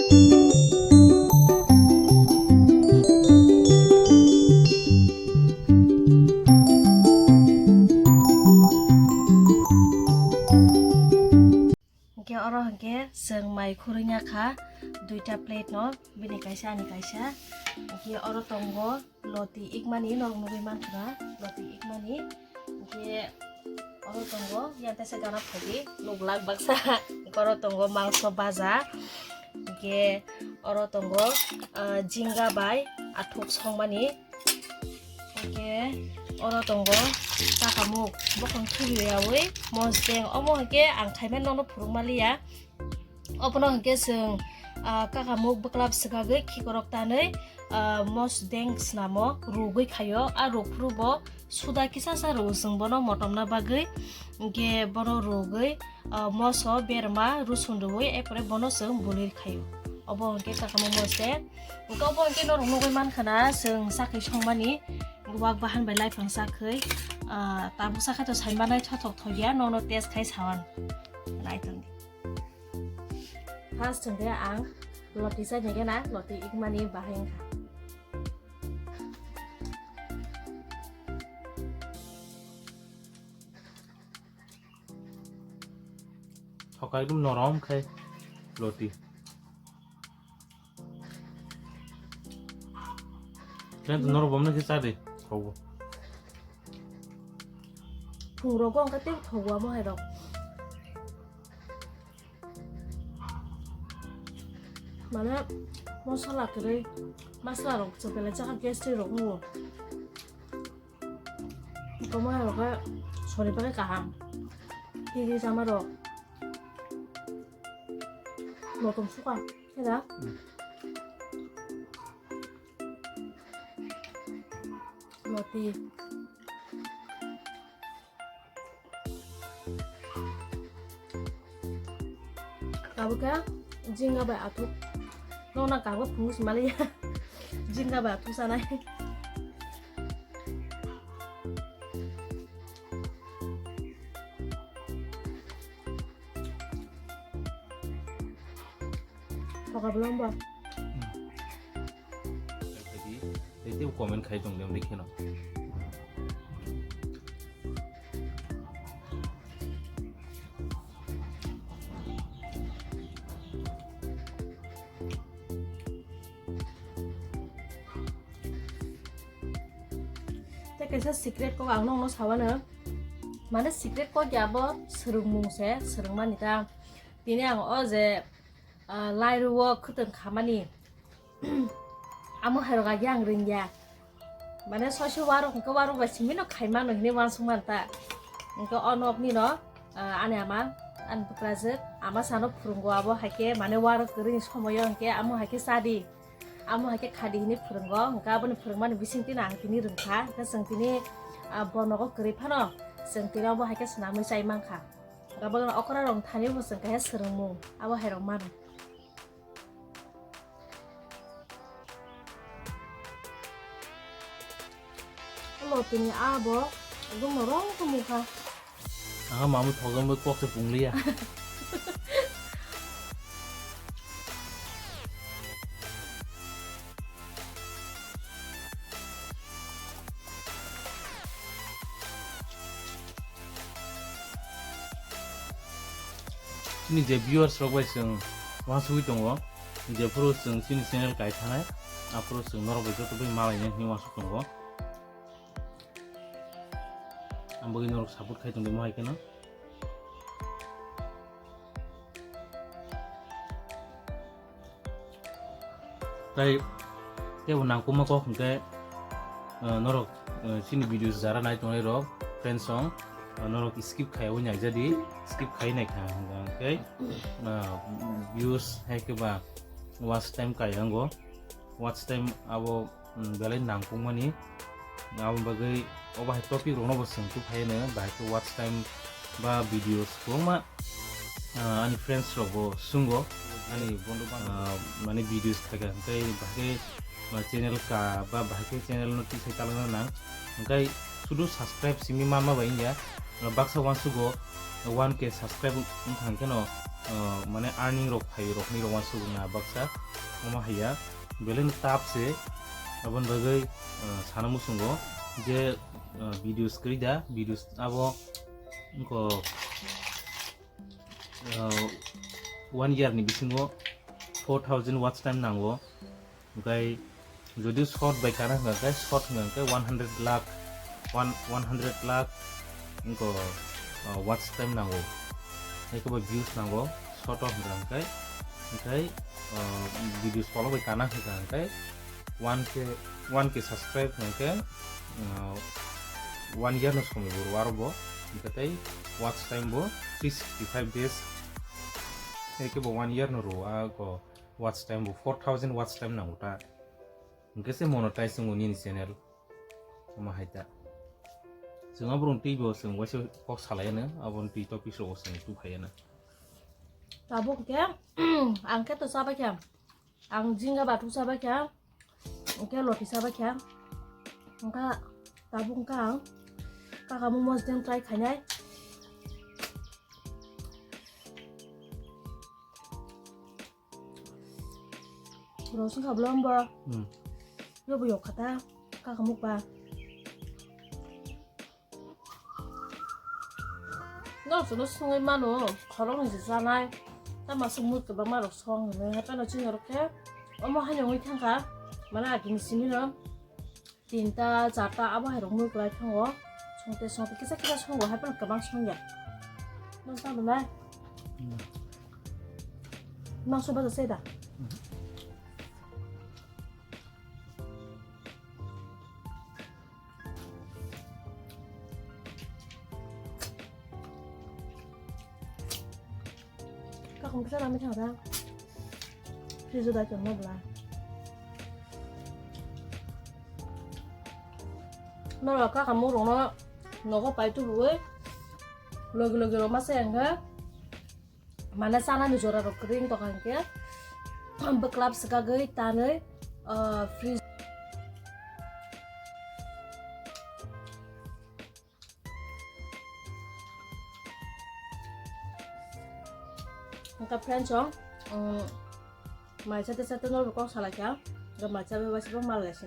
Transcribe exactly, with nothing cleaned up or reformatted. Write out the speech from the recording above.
Hwnkhe oro hwnkhe chwng mai khurui ya kha duita plate no, bini kaisa ani kaisa. Hwnkhe oro tongo loti ikmani, norok nugui mankha na loti ikmani. Hwnkhe oro tongo yang teisa gana phogi nuglak baksa. Hwnkhe oro tongo mangso baja. Hwnkhe oro tongo, ah, jinga bai athuk songmani. Hwnkhe oro tongo kakamuk, bokhong khibiyawi mosdeng. Omo hwnkhe ang khaimani nono phurukma liya. Obono hwnkhe chwng, ah, kakamuk bwklap swkagwi khikorok tanwi, ah, mosdeng snamo rugwi khaio. A rukphuru bo suda kisa sa rwo chwng bono motomna bagwi. Hwnkhe bono rugwi, ah, moso, berma, rusun rwwi, erpore bono chwng bwlwi khaio. Obo hwnkhe kakamuk mosdeng. Hwnkhe obo hwnkhe norok nugui mankha na, chwng sakhi songmani wak bahan bai laiphang sakhi, ah, tabuk sakha to saimannai thothok thokya, nono test khai sawan. Naitongdi. First hwnkhe ang loti chaini gana, loti ikmani bahai wngkha. Thokai dum norom khai loti. Khe norok bomno khe cha de, thogo. Phungrogo wngkha tei thogo amo hai rok. Mane mosala kwrwi, masala rok chwng belai chakha gastric rok wngo. Tongma hai rok khe sori bagwi kaham. Kiri sama rok. Motom suka. Khe da? Hmm. Loti. Abo khe jinga bai athuk. Nokna kabo phunuk si maliya. Jinga bai athuk sanai. Thoka bolong bo. Hmm. Tei tei comment khai tong de, omo kheno. Tei kaisa secret kok ang nokno sawano. Mane secret kok ya bo swrwngmung se swrwngmani ta. Tini ang o je, ah, lairu o khwtwng khamani. Amo hai rok agi ang ringya. Mane soiso warok hwnkhe warok bai simi no khaimano hinwi wansukmani ta. Hwnkhe o nokni no, ah, ani ama, ani bwkrajwk ama sano phwrwngo abo hai khe mane warok kwrwini somoyo hwnkhe amo hai khe chadi. Amo hai khe khadi hinwi phwrwngo, hwnkhe aboni phwrwngmani bisingtwi no ang tini rwngkha. Hwnkhe chwng tini, ah, bo nogo kwrwi phano chwng tini obo hai khe swnamwi chai mankha. Abo okra rok thani bo chwng kaisa swrwngmung abo hai rok mano. Lotini abo ekdom norok tongmungkha. Aha mamu thokjak bai kok se pungliya. Chini je viewers rok bai chwng uansugwi tongo, jephuru chwng chini channel kai thanai, aphuru chwng norok bai joto bai malainai hinwi uansuk tongo. Ang bagwi norok support khai tongdi mo hai kheno. Tai tebo nangkukma kok hwnkhe, ah, norok, ah, chini videos jara nai tongnai rok, friends song, ah, norok skip khaiwi naijadi, skip khai naikha hwnkhe, ah, views hai khe ba watch time kaiyango, watch time abo, mm, belai nangkukmani. Aboni bagwi o bahai topic rokno bo swngwi phaiyano, bahai khe watch time ba videos kwbangma, ah, ani friends rok bo swnggo, ani bondo bang, ah, mane videos khaikha, tei bahai khe, ah, channel ka ba bahai khe channel no tisai talangna nang, hwnkhe Sudu subscribe simi manma bai wngya, baksa uansugo one K subscribe wngkha hwnkhe no, uh, mane earning rok phaio rokni rok uansugo na baksa omo haiya beleng tap se. Aboni bagwi, uh, sana muchungo je, uh, videos kwrwi da, videos abo wngkha, uh, one year ni bisingo four thousand watch time nango. Hwnkhe jodi short bai kana hwnkha hwnkhe short hwnkha hwnkhe one hundred lakh, one, one hundred lakh wngkha, uh, watch time nango. Hwnkhe bo views nango short o hwnkha hwnkhe. Hwnkhe, uh, videos follow bai kana hwnkha hwnkhe one K, one K subscribe hwnkhe, uh, one year no somoi bo rw aro bo. Hwnkhe tei watch time bo three sixty five days. Hwnkhe bo one year no rw a ko. Watch time bo four thousand watch time nango ta. Hwnkhe se monetize wngo nini channel. Omo hai ta. Chwng aborok twi bo chwng waisa kok salai ano, aboni twi topic rok bo chwng tu phai ano. Tabuk khe, ang khe to chabai kha. Ang jinga bathuk chabai kha. Hwnkhe loti chabai kha. Hwnkha tabuk hwnkha ang kaka momos den try khainai. Rosong kha bolong bo. Hmm. Yo bo yok kha ta. Kaka mukba. No, sono sungwi mano, khorok ni se chanai. Ta masuk mui kwbangma rok song hwnwi. Haphano chini rok khe omo haino wngwi thangkha. Mane agini simi no. Tinta, charta abo hai rok mui kwlai thango. Songte songte kisa kisa songo, hai phano kwbang songya. Nang tang nai? Hmm. Nang soba se da? Hmm. Kakung kisa rami thang da. Fridge da chong na bla. Noro kaka murung no nogo pai tubu oi. Logi logi roma se ang ha. Mana sana ni jora rok kring to kan ke. Beklap sekagoi tanoi, eh, fridge. Hwnkha friends rok, um, mai sate sate norok kok salai kha, hwnkha mai chabai waisa bo mal gaisi.